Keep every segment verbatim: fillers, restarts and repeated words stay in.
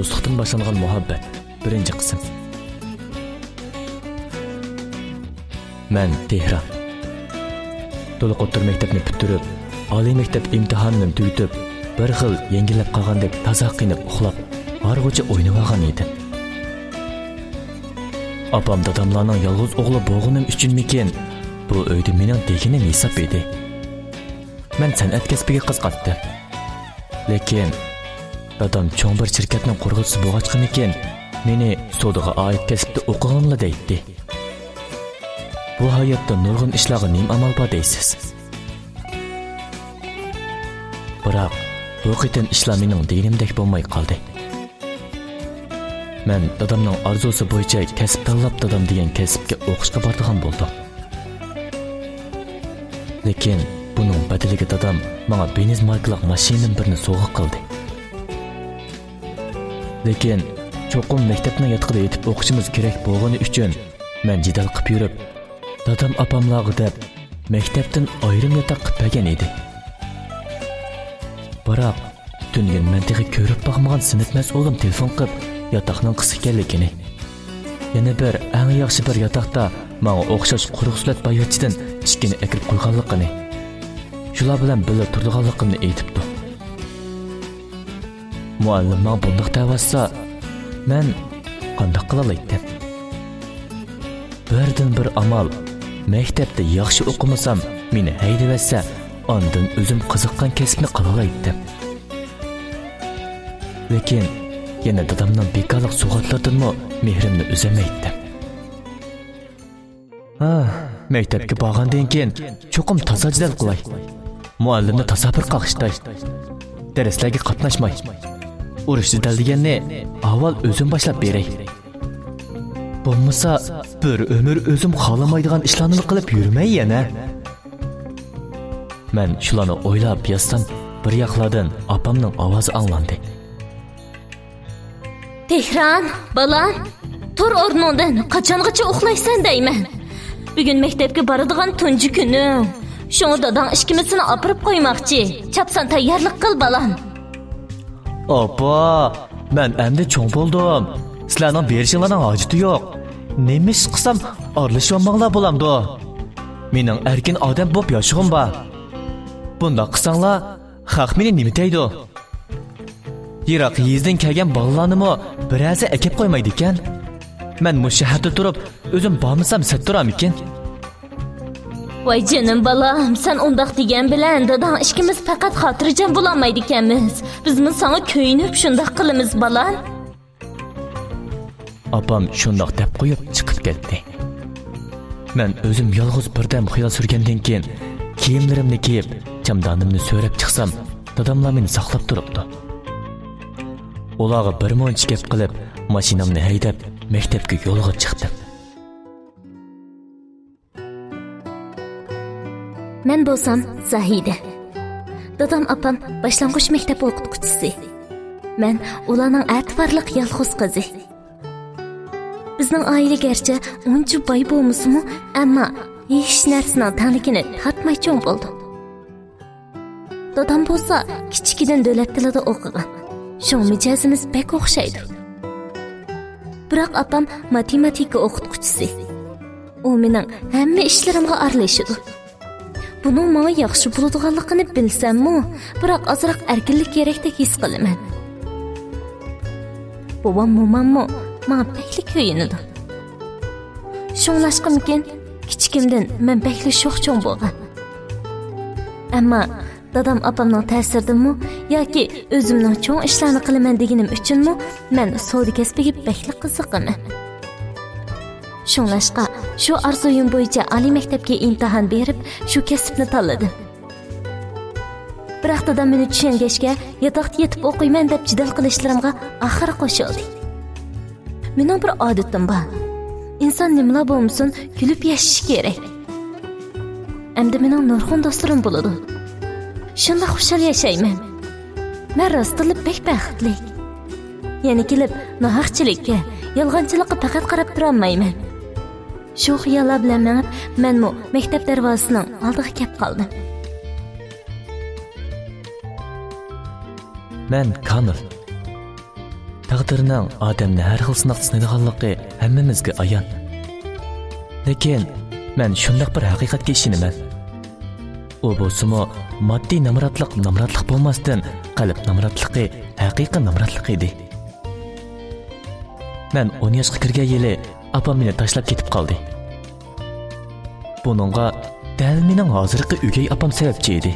دوستلۇقتىن باشلانغان مۇھەببەت، بىرىنچى قىسىم. مەن تېھران. تولۇق ئوتتۇرا مەكتەپنى پۈتتۈرۈپ، ئالىي مەكتەپ ئىمتىھانىنى تۈگىتىپ، بىر خىل يەڭگىللەپ قالغاندەك تازا قېنىپ ئۇخلاپ، ھارغۇچە ئوينىۋالغان ئىدىم. ئاپام داداملارنىڭ يالغۇز ئوغلى بولغىنىم ئۈچۈنمىكىن، بۇ ئۆيدە مېنىڭ دېگىنىم ھېساب ئىدى. مەن سەنئەت كەسپىگە قىزىقاتتىم. لېكىن دادام چوڭ بىر شىركەتنىڭ قۇرغۇچىسى بولغاچقىمىكىن، مېنى سودىغا ئائىت كەسىپتە ئوقۇغىنلا دەيتتى. بۇ ھاياتتا نۇرغۇن ئىشلارغا نېمە ئامال بار دەيسىز؟ بىراق، بۇ قېتىم ئىشلار مېنىڭ دېگىنىمدەك بولماي قالدى. مەن دادامنىڭ ئارزۇسى بويىچە كەسىپ تاللاپ، دادام دېگەن كەسىپكە ئوقۇشقا بارىدىغان بولدۇم. لېكىن بۇنىڭ بەدىلىگە دادام ماڭا بېنز ماركىلىق ماشىنىدىن بىرنى سوۋغا قىلدى. لېكىن چوقۇم مەكتەپنىڭ ياتىقىدا يېتىپ ئوقۇشىمىز كېرەك بولغىنى ئۈچۈن، مەن جېدەل قىپ يۈرۈپ، دادام ئاپاملارغا دەپ مەكتەپتىن ئايرىم ياتاق قىپ بەرگەن ئىدى. بىراق، پۈتۈن كۈن مەن تېخى كۆرۈپ باقمىغان سىنىپ مەسئۇلۇم تېلېفون قىپ، ياتاقنىڭ قىس ئىكەنلىكىنى، يەنە بىر ئەڭ ياخشى بىر ياتاقتا ماڭا ئوخشاش قۇرۇق سۆلەت بايۋەچچىدىن ئىككىنى ئەكىرىپ قويغانلىقىنى، شۇلار بىلەن بىللە تۇرىدىغانلىقىمنى ئېيتىپتۇ. مۇئەللىم ماڭا بۇنداق دەۋاتسا، مەن قانداق قىلالايتتىم؟ بىردىنبىر ئامال، مەكتەپتە ياخشى ئوقۇمىسام، مېنى ھەيدىۋەتسە، ئاندىن ئۆزۈم قىزىققان كەسىپنى قىلالايتتىم. لېكىن يەنە دادامنىڭ بىكارلىق سوۋغاتلىرىدىنمۇ مېھرىمنى ئۈزەلمەيتتىم. ھا، مەكتەپكە بارغاندىن كېيىن چوقۇم تازا جېدەل قىلاي. مۇئەللىمنى تازا بىر قاقشىتاي. دەرسلەرگە قاتناشماي، ئۇرۇش جېدەل دېگەننى ئاۋۋال ئۆزۈم باشلاپ بېرەي. بولمىسا، بىر ئۆمۈر ئۆزۈم خالىمايدىغان ئىشلارنىلا قىلىپ يۈرمەي يەنە. مەن شۇلارنى ئويلاپ ياتسام، بىر ياقلاردىن ئاپامنىڭ ئاۋازى ئاڭلاندى. تېھران، بالام، تۇر ئورنۇڭدىن، قاچانغىچە ئۇخلايسەن دەيمەن. بۈگۈن مەكتەپكە بارىدىغان تۇنجى كۈنۈڭ. شۇڭا داداڭ ئىككىمىز سېنى ئاپىرىپ قويماقچى. چاپسان تەييارلىق قىل، بالام. ئاپا، مەن ئەمدى چوڭ بولدۇم. سىلەرنىڭ بېرىشىڭلارنىڭ ھاجىتى يوق. نېمە ئىش قىلسام ئارىلىشىۋالماڭلار بولامدۇ؟ مېنىڭ ئەركىن ئادەم بولۇپ ياشىغۇم بار. بۇنداق قىلساڭلار، خەق مېنى نېمە دەيدۇ؟ يىراق يېزىدىن كەلگەن بالىلارنىمۇ بىرەرسى ئەكەپ قويمايدىكەن. مەن مۇشۇ شەھەردە تۇرۇپ، ئۆزۈم بارمىسام سەت تۇرامىكىن؟ ۋاي جېنىم بالام، سەن ئۇنداق دېگەن بىلەن داداڭ ئىككىمىز پەقەت خاتىرجەم بولالمايدىكەنمىز. بىزمۇ ساڭا كۆيۈنۈپ شۇنداق قىلىمىز، بالام. ئاپام شۇنداق دەپ قويۇپ چىقىپ كەتتى. مەن ئۆزۈم يالغۇز بىردەم خىيال سۈرگەندىن كېيىن، كىيىملىرىمنى كىيىپ، چامدانىمنى سۆرەپ چىقسام، داداملار مېنى ساقلاپ تۇرۇپتۇ. ئۇلارغا بىر مۇنچە گەپ قىلىپ، ماشىنامنى ھەيدەپ، مەكتەپكە يولغا چىقتىم. مەن بولسام زاھىدە. دادام، ئاپام باشلانغۇچ مەكتەپ ئوقۇتقۇچىسى. مەن ئۇلارنىڭ ئەتىۋارلىق يالغۇز قىزى. بىزنىڭ ئائىلە گەرچە ئۇنچە باي بولمىسىمۇ، ئەمما ھېچ نەرسىنىڭ تەڭلىكىنى تارتماي چوڭ بولدۇق. دادام بولسا كىچىكىدىن دۆلەت تىلىدا ئوقۇغان. شۇڭا مىجەزىمىز بەك ئوخشايدۇ. بىراق ئاپام ماتېماتىكا ئوقۇتقۇچىسى. ئۇ مېنىڭ ھەممە ئىشلىرىمغا ئارىلىشىدۇ. بۇنىڭ ماڭا ياخشى بولىدىغانلىقىنى بىلسەممۇ، بىراق ئازراق ئەركىنلىك كېرەكتەك ھېس قىلىمەن. بوۋام، موماممۇ ماڭا بەكلا كۆيۈنىدۇ. شۇڭلاشقىمىكىن، كىچىكىمدىن مەن بەكلا شوخ چوڭ بولغان. ئەمما دادام، ئاپامنىڭ تەسىرىدىنمۇ ياكى ئۆزۈمنىڭ چوڭ ئىشلارنى قىلىمەن دېگىنىم ئۈچۈنمۇ، مەن سودا كەسپىگە بەكلا قىزىقىمەن. شۇڭلاشقا، شۇ ئارزۇيۇم بويىچە ئالىي مەكتەپكە ئىمتىھان بېرىپ، شۇ كەسىپنى تاللىدىم. بىراق دادام مېنى چۈشەنگەچكە، ياتاقتا يېتىپ ئوقۇيمەن دەپ جېدەل قىلىشلىرىمغا ئاخىرى قوشۇلدى. مېنىڭ بىر ئادىتىم بار. ئىنسان نېمىلا بولمىسۇن، كۈلۈپ ياشىشى كېرەك. ئەمدى مېنىڭ نۇرغۇن دوستلىرىم بولىدۇ. شۇنداق خۇشال ياشايمەن. مەن راستتىنلا بەك بەختلىك. يەنە كېلىپ ناھەقچىلىككە، يالغانچىلىققا پەقەت قاراپ تۇرالمايمەن. شۇ خىياللار بىلەن مېڭىپ، مەنمۇ مەكتەپ دەرۋازىسىنىڭ ئالدىغا كەپ قالدىم. مەن كامىل. تەقدىرنىڭ ئادەمنى ھەر خىل سىناقتا سىنايدىغانلىقى ھەممىمىزگە ئايان. لېكىن مەن شۇنداق بىر ھەقىقەتكە ئىشىنىمەن. ئۇ بولسىمۇ ماددىي نامراتلىق نامراتلىق بولماستىن، قەلب نامراتلىقى ھەقىقىي نامراتلىق ئىدى. مەن ئون ياشقا كىرگەن يىلى ئاپام مېنى تاشلاپ كېتىپ قالدى. بۇنىڭغا دەل مېنىڭ ھازىرقى ئۆگەي ئاپام سەۋەبچى ئىدى.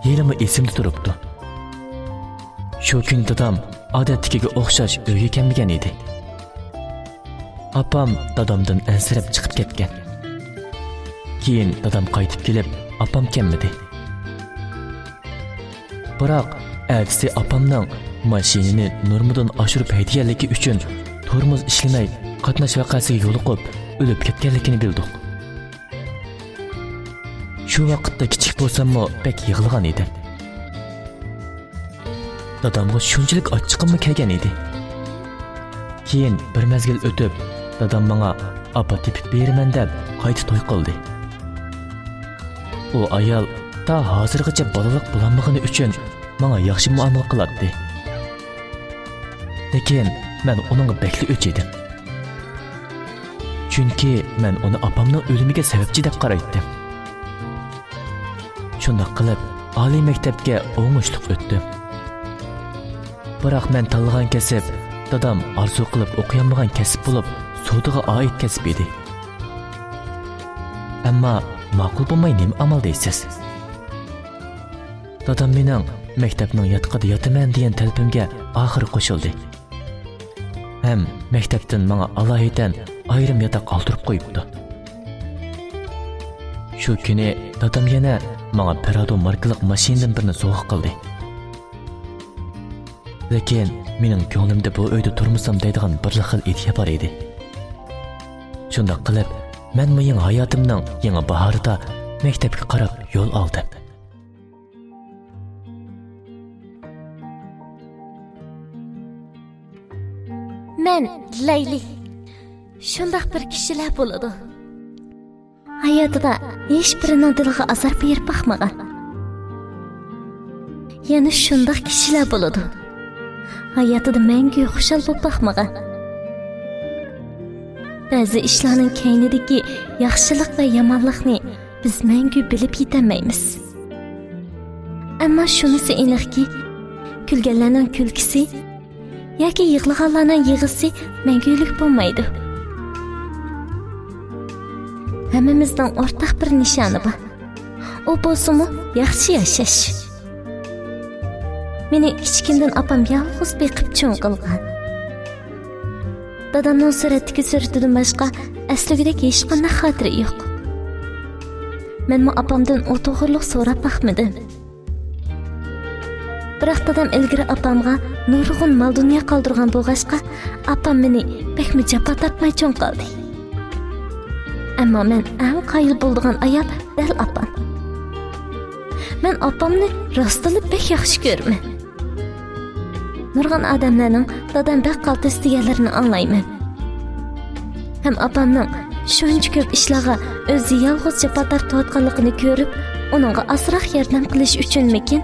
ھېلىمۇ ئېسىمدە تۇرۇپتۇ. شۇ كۈنى دادام ئادەتتىكىگە ئوخشاش ئۆيگە كەلمىگەن ئىدى. ئاپام دادامدىن ئەنسىرەپ چىقىپ كەتكەن. كېيىن دادام قايتىپ كېلىپ، ئاپام كەلمىدى. بىراق ئەتىسى ئاپامنىڭ ماشىنىنى نورمىدىن ئاشۇرۇپ ھەيدىگەنلىكى ئۈچۈن تورمۇز ئىشلىمەي قاتناش ۋەقەسىگە يولۇقۇپ، ئۆلۈپ كەتكەنلىكىنى بىلدۇق. شۇ ۋاقىتتا كىچىك بولساممۇ بەك يىغلىغان ئىدىم. دادامغا شۇنچىلىك ئاچچىقىممۇ كەلگەن ئىدى. كېيىن بىر مەزگىل ئۆتۈپ، دادام ماڭا ئاپا تېپىپ بېرىمەن دەپ قايتا توي قىلدى. ئۇ ئايال تا ھازىرغىچە بالىلىق بولالمىغىنى ئۈچۈن ماڭا ياخشى مۇئامىلە قىلاتتى. لېكىن مەن ئۇنىڭغا بەكلا ئۆچ ئىدىم. چۈنكى مەن ئۇنى ئاپامنىڭ ئۆلۈمىگە سەۋەبچى دەپ قارايتتىم. شۇنداق قىلىپ، ئالىي مەكتەپكە ئوڭۇشلۇق ئۆتتۈم. بىراق مەن تاللىغان كەسىپ دادام ئارزۇ قىلىپ ئوقۇيالمىغان كەسىپ بولۇپ، سودىغا ئائىت كەسىپ ئىدى. ئەمما ماقۇل بولماي نېمە ئامال دەيسىز؟ دادام مېنىڭ مەكتەپنىڭ ياتىقىدا ياتىمەن دېگەن تەلىپىمگە ئاخىرى قوشۇلدى. ھەم مەكتەپتىن ماڭا ئالاھىدەن ئايرىم ياتاق ئالدۇرۇپ قويۇپتۇ. شۇ كۈنى دادام يەنە ماڭا پىرادو ماركىلىق ماشىنىدىن بىرنى سوۋغا قىلدى. لېكىن مېنىڭ كۆڭلۈمدە بۇ ئۆيدە تۇرمىسام دەيدىغان بىرلا خىل ئىدىيە بار ئىدى. شۇنداق قىلىپ، مەنمۇ يېڭى ھاياتىمنىڭ يېڭى باھارىدا مەكتەپكە قاراپ يول ئالدىم. مەن لەيلى. شۇنداق بىر كىشىلەر بولىدۇ. ھاياتىدا ھېچ بىرىنىڭ دىلىغا ئازار بېرىپ باقمىغان. يەنە شۇنداق كىشىلەر بولىدۇ. ھاياتىدا مەڭگۈ خۇشال بولۇپ باقمىغان. بەزى ئىشلارنىڭ كەينىدىكى ياخشىلىق ۋە يامانلىقنى بىز مەڭگۈ بىلىپ يېتەلمەيمىز. ئەمما شۇنىسى ئېنىقكى، كۈلگەنلەرنىڭ كۈلكىسى ياكى يىغلىغانلارنىڭ يىغىسى مەڭگۈلۈك بولمايدۇ. ھەممىمىزنىڭ ئورتاق بىر نىشانى بار. ئۇ بولسىمۇ ياخشى ياشاش. مېنى كىچىكىمدىن ئاپام يالغۇز بېقىپ چوڭ قىلغان. دادامنىڭ سۈرەتتىكى سۈرىتىدىن باشقا ئەسلىگۈدەك ھېچقانداق خاتىرە يوق. مەنمۇ ئاپامدىن ئۇ توغرىلىق سوراپ باقمىدىم. بىراق دادام ئىلگىرى ئاپامغا نۇرغۇن مال-دۇنيا قالدۇرغان بولغاچقا، ئاپام مېنى بەكمۇ جاپا تارتماي چوڭ قىلدى. ئەمما مەن ئەڭ قايىل بولىدىغان ئايال دەل ئاپام. مەن ئاپامنى راستتىنلا بەك ياخشى كۆرىمەن. نۇرغۇن ئادەملەرنىڭ دادام بەك قالتىس دېگەنلىرىنى ئاڭلايمەن. ھەم ئاپامنىڭ شۇنچە كۆپ ئىشلارغا ئۆزى يالغۇز جاپا تارتىۋاتقانلىقىنى كۆرۈپ، ئۇنىڭغا ئازراق ياردەم قىلىش ئۈچۈنمىكىن،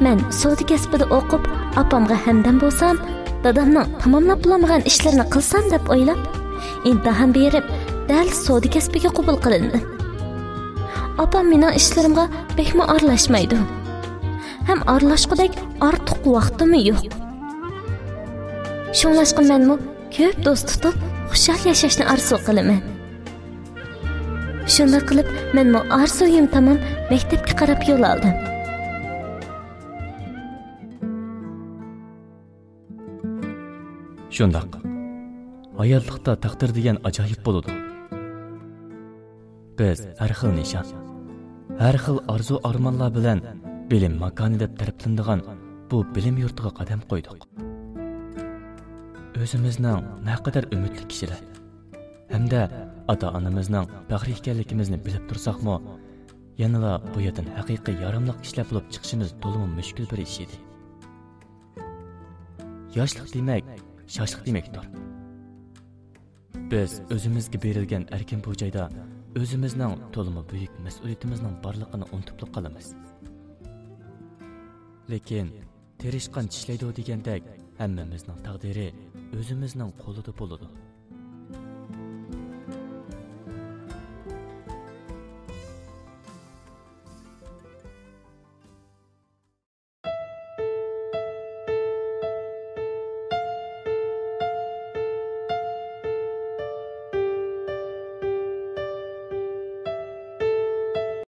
مەن سودا كەسپىدە ئوقۇپ، ئاپامغا ھەمدەم بولسام، دادامنىڭ تاماملاپ بولالمىغان ئىشلىرىنى قىلسام دەپ ئويلاپ، ئىمتىھان بېرىپ، دەل سودا كەسپىگە قوبۇل قىلىندىم. ئاپام مېنىڭ ئىشلىرىمغا بەكمۇ ئارىلاشمايدۇ. ھەم ئارىلاشقۇدەك ئارتۇق ۋاقتىمۇ يوق. شۇڭلاشقا مەنمۇ كۆپ دوست تۇتۇپ، خۇشال ياشاشنى ئارزۇ قىلىمەن. شۇنداق قىلىپ، مەنمۇ ئارزۇيۇم تامام مەكتەپكە قاراپ يول ئالدىم. شۇنداق. ھاياتلىقتا تەقدىر دېگەن ئاجايىپ بولىدۇ. بىز ھەر خىل نىشان، ھەر خىل ئارزۇ-ئارمانلار بىلەن بىلىم ماكانى دەپ تەرىپلىنىدىغان بۇ بىلىم يۇرتىغا قەدەم قويدۇق. ئۆزىمىزنىڭ نەقەدەر ئۈمىدلىك كىشىلەر ھەمدە ئاتا-ئانىمىزنىڭ پەخرى ئىكەنلىكىمىزنى بىلىپ تۇرساقمۇ، يەنىلا بۇ يەردىن ھەقىقىي ياراملىق كىشىلەر بولۇپ چىقىشىمىز تولىمۇ مۈشكۈل بىر ئىش ئىدى. ياشلىق دېمەك، شاشلىق دېمەكتۇر. بىز ئۆزىمىزگە بېرىلگەن ئەركىن بۇ جايدا ئۆزىمىزنىڭ تولىمۇ بۈيۈك مەسئۇلىيىتىمىزنىڭ بارلىقىنى ئۇنتۇپلا قالىمىز. لېكىن تىرىشقان چىشلەيدۇ دېگەندەك، ھەممىمىزنىڭ تەقدىرى ئۆزىمىزنىڭ قولىدا بولىدۇ.